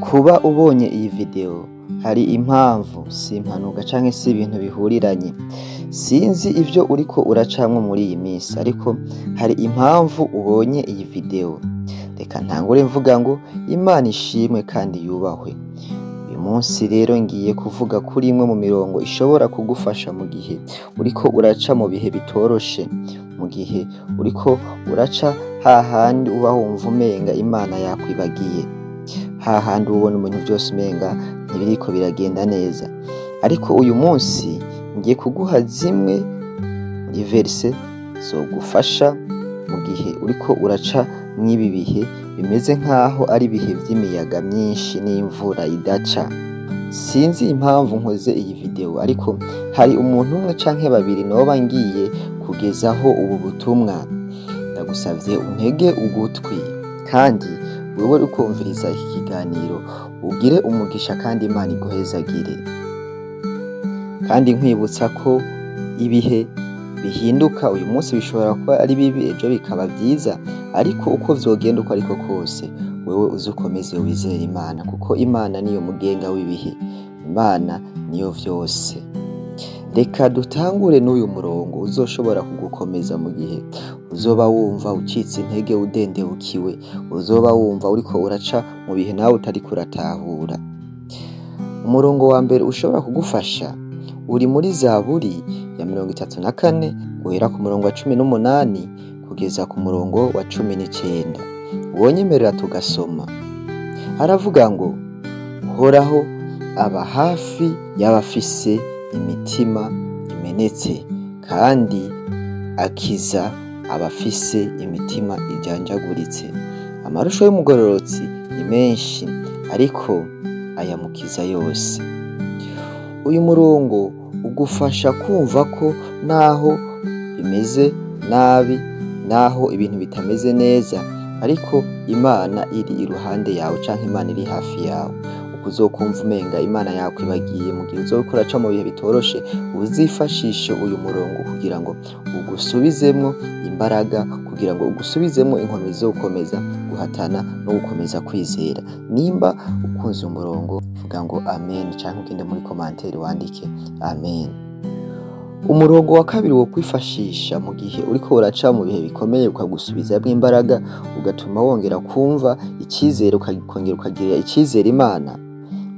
Kuba ubonye iyi video hari impamvu, si impanuka canke si ibintu bihuriranye. Sinzi ivyo uriko uracamwo muri iyi minsi, ariko hari impamvu ubonye iyi video. Reka ntangure mvuga ngo Imana ishimwe kandi yubahwe. Uyu munsi rero ngiye kuvuga kuri imwe mu mirongo ishobora kugufasha mu gihe uriko uraca mu bihe bitoroshe, mu gihe uriko uraca hahandi uba wumva umenga Imana yakwibagiye, hahandi uba ubona ibintu vyose umenga ntibiriko biragenda neza. Ariko uyu munsi ngiye kuguha zimwe muri verse zogufasha mu gihe uriko uraca mw'ibi bihe bimeze nk'aho ari ibihe vy'imiyaga myinshi n'imvura idaca. Sinzi impamvu nkoze iyi video, ariko hari umuntu umwe canke babiri noba ngiye kugezaho ubu butumwa. Ndagusavye untege ugutwi, kandi wewe uriko wumviriza iki kiganiro ugire umugisha kandi Imana iguhezagire. Kandi nkwibutsa ko ibihe bihinduka, uyu munsi bishobora kuba ari bibi, ejo bikaba vyiza, ariko uko vyogenda uko ariko kose, wewe uze ukomeze wizere Imana, kuko Imana niyo mugenga w'ibihe, Imana niyo vyose. Reka dutangure n'uyu murongo uzoshobora kugukomeza mu gihe uzoba wumva ucitse intege, udendebukiwe, uzoba wumva uriko uraca mu bihe nawe utariko uratahura. Umurongo wa mbere ushobora kugufasha uri muri Zaburi ya 34, guhera ku murongo wa 18 kugeza ku murongo wa 19. Wonyemerera tugasoma. Haravuga ngo: "Uhoraho aba hafi y'abafise imitima imenetse, kandi akiza abafise imitima ijanjaguritse. Amarusho y'umugororotsi ni menshi, ariko ayamukiza yose." Uyu murongo ugufasha kumva ko naho bimeze nabi, naho ibintu bitameze neza, ariko Imana iri iruhande yawe canke Imana iri hafi yawe. Uko uzokumva umenga Imana yakwibagiye mu gihe uzoba uriko uraca mu bihe bitoroshe, uzifashishe uyu murongo kugira ngo ugusubizemwo imbaraga, kugira ngo ugusubizemwo inkomezi zo gukomeza guhatana no gukomeza kwizera. Nimba ukunze umurongo, vuga ngo amen, canke ugende muri commentaire wandike amen. Umurongo wa kabiri wo kwifashisha mu gihe uriko uraca mu bihe bikomeye, ukagusubizamwo imbaraga, ugatuma wongera kumva icizere, ukongera ukagirira icizere Imana.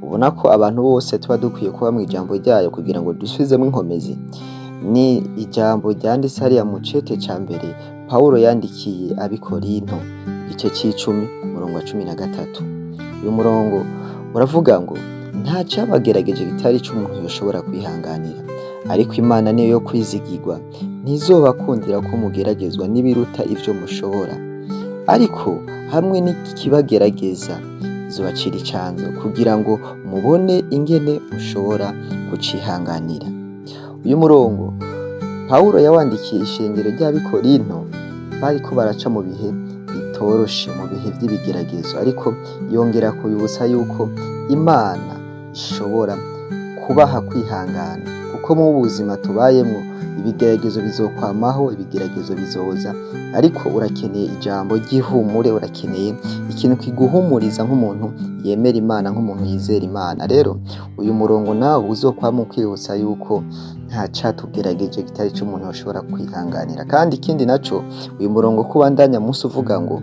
Ubona ko abantu bose tuba dukwiye kuba mw'ijambo ryayo kugira ngo dusubizemwo inkomezi. Ni ijambo ryanditse hariya mu cete ca mbere Pawulo yandikiye ab'i Korinto, igice c'icumi, umurongo wa 13. Uyu murongo uravuga ngo: "Nta cabagerageje kitari ico umuntu yoshobora kwihanganira, ariko Imana niyo yo kwizigirwa, ntizobakundira ko mugeragezwa n'ibiruta ivyo mushobora, ariko hamwe n'ikibagerageza izobacira icanzo kugira ngo mubone ingene mushobora kucihanganira." Uyu murongo Pawulo yawandikiye ishengero ry'ab'i Korinto bariko baraca mu bihe bitoroshe, mu bihe vy'ibigeragezo, ariko yongera kubibutsa yuko Imana ishobora kubaha kwihangana, kuko mu buzima tubayemwo ibigeragezo bizokwamaho, ibigeragezo bizoza, ariko urakeneye ijambo ry'ihumure, urakeneye ikintu kiguhumuriza nk'umuntu yemera Imana, nk'umuntu yizera Imana. Rero uyu murongo nawe uzokwama ukwibutsa yuko nta catugerageje kitari ico umuntu yoshobora kwihanganira. Kandi ikindi naco, uyu murongo ko ubandanya musi uvuga ngo: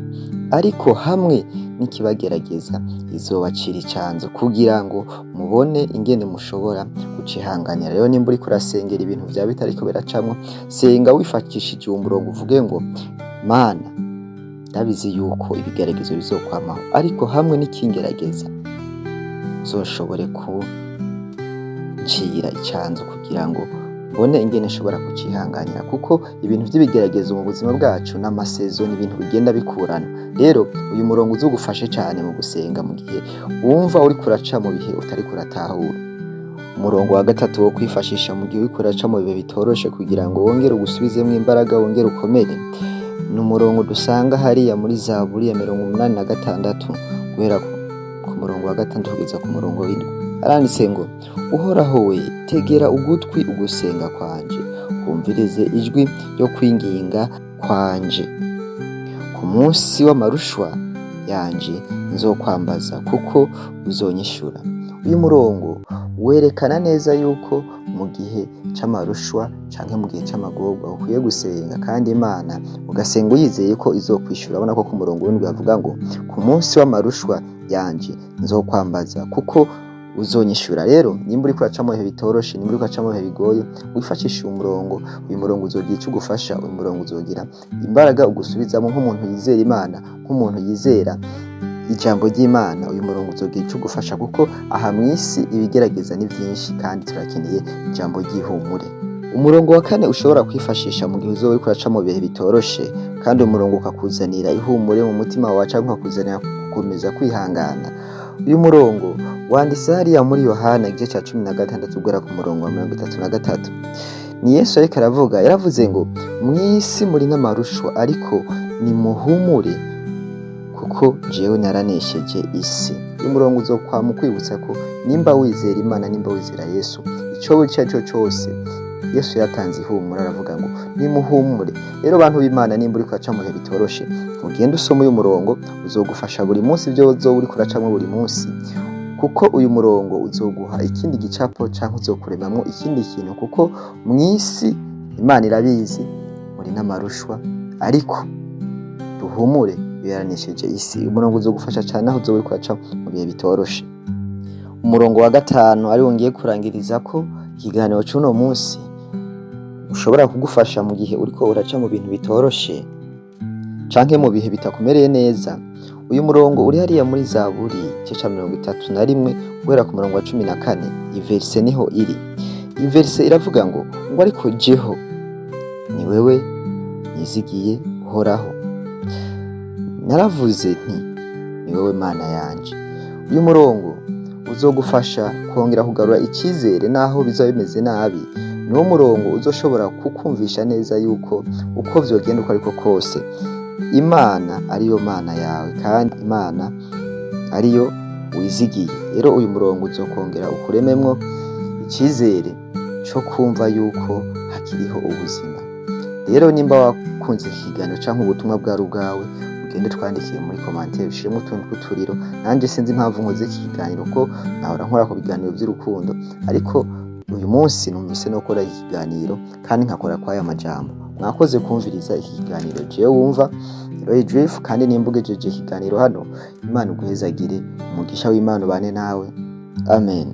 "Ariko hamwe n'ikibagerageza izobacira icanzo kugira ngo mubone ingene mushobora kucihanganira." Rero nimba uriko urasengera ibintu vyawe bitariko biracamwo, senga wifashishije uwo murongo, uvuge ngo: "Mana, ndabizi yuko ibigeragezo bizokwamaho, ariko hamwe n'ikingerageza uzoshobore kuncira icanzo kugira ngo mbone ingene nshobora kucihanganira." Kuko ibintu vy'ibigeragezo mu buzima bwacu n'ama saison, ibintu bigenda bikurana. Rero uyu murongo uzogufashe cane mu gusenga mu gihe wumva uriko uraca mu bihe utariko uratahura. Umurongo wa gatatu wo kwifashisha mu gihe uriko uraca mu bihe bitoroshe kugira ngo wongere ugusubizemwo imbaraga, wongere ukomere, ni umurongo dusanga hariya muri Zaburi ya 86, guhera ku murongo wa 6 kugeza ku murongo w'7. Haranditse ngo: "Uhoraho we, tegera ugutwi ugusenga kwanje, wumvirize ijwi ryo kwinginga kwanje. Ku munsi w'amarushwa yanje nzokwambaza, kuko uzonyishura. Uyu murongo werekana neza yuko mu gihe c'amarushwa canke mu gihe c'amagorwa ukwiye gusenga, kandi Imana ugasenga uyizeye ko izokwishura. Urabona ko ku murongo w'indwi havuga ngo ku munsi w'amarushwa yanje nzokwambaza, kuko uzonyishura. Rero nimba uriko uraca mu bihe bitoroshe, nimba uriko uraca mu bihe bigoye, wifashishe uyu murongo. Uyu murongo uzogira ico ugufasha, uyu murongo uzogira imbaraga ugusubizamo nk'umuntu yizera Imana, nk'umuntu yizera ijambo ry'Imana. Uyu murongo uzogira ico ugufasha, kuko aha mw'isi ibigerageza ni vyinshi kandi turakeneye ijambo ry'ihumure. Umurongo wa kane ushobora kwifashisha mu gihe uzoba uriko uraca mu bihe bitoroshe, kandi umurongo ukakuzanira ihumure mu mutima wawe canke ukakuzanira gukomeza kwihangana. Uyu murongo wanditse hariya muri Yohana igice ca 16, guhera ku murongo wa 33. Ni Yesu ariko aravuga, yaravuze ngo mw'isi muri n'amarushwa, ariko nimuhumure, kuko jewe naranesheje isi. Uyu murongo uzokwama ukwibutsa ko nimba wizera Imana, nimba wizera Yesu, icoba ico arico cose, Yesu yatanze ihumure, aravuga ngo nimuhumure. Rero bantu b'Imana, nimba uriko uraca mu bihe bitoroshe, ugende usome uyu murongo, uzogufasha buri munsi ivyo uzoba uriko uracamwo buri munsi, kuko uyu murongo uzoguha ikindi gicapo canke uzokuremamwo ikindi kintu, kuko mw'isi Imana irabizi muri n'amarushwa, ariko duhumure, yaranesheje isi. Umurongo uzogufasha cane aho uzoba uriko uraca mu bihe bitoroshe. Umurongo wa gatanu, ariwo ngiye kurangirizako ikiganiro c'uno munsi, ushobora kugufasha mu gihe uriko uraca mu bintu bitoroshe canke mu bihe bitakumereye neza. Uyu murongo uri hariya muri Zaburi igice ca 31, guhera ku murongo wa 14. I verset niho iri. I verset iravuga ngo ariko jeho ni wewe nizigiye, Uhoraho, naravuze nti ni wewe Mana yanje. Uyu murongo uzogufasha kongera kugarura icizere naho bizoba bimeze nabi. Niwo murongo uzoshobora kukumvisha neza yuko uko vyogenda uko ariko kose, Imana ariyo Mana yawe kandi Imana ariyo wizigiye. Rero uyu murongo uzokongera ukurememwo icizere co kumva yuko hakiriho ubuzima. Rero nimba wakunze iki kiganiro canke ubutumwa bwari ubwawe, ugende twandikiye muri commentaire, ushiremo utuntu tw'uturiro. Nanje sinzi impamvu nkoze iki kiganiro, ko nahora nkora ku biganiro vy'urukundo, ariko uyu munsi numvise no gukora iki kiganiro kandi nkakora kw'aya majambo. Mwakoze kumviriza iki kiganiro. Jewe wumva Roy Drift, kandi nimba ugejeje ikiganiro hano, Imana iguhezagire, umugisha w'Imana ubane nawe. Amen.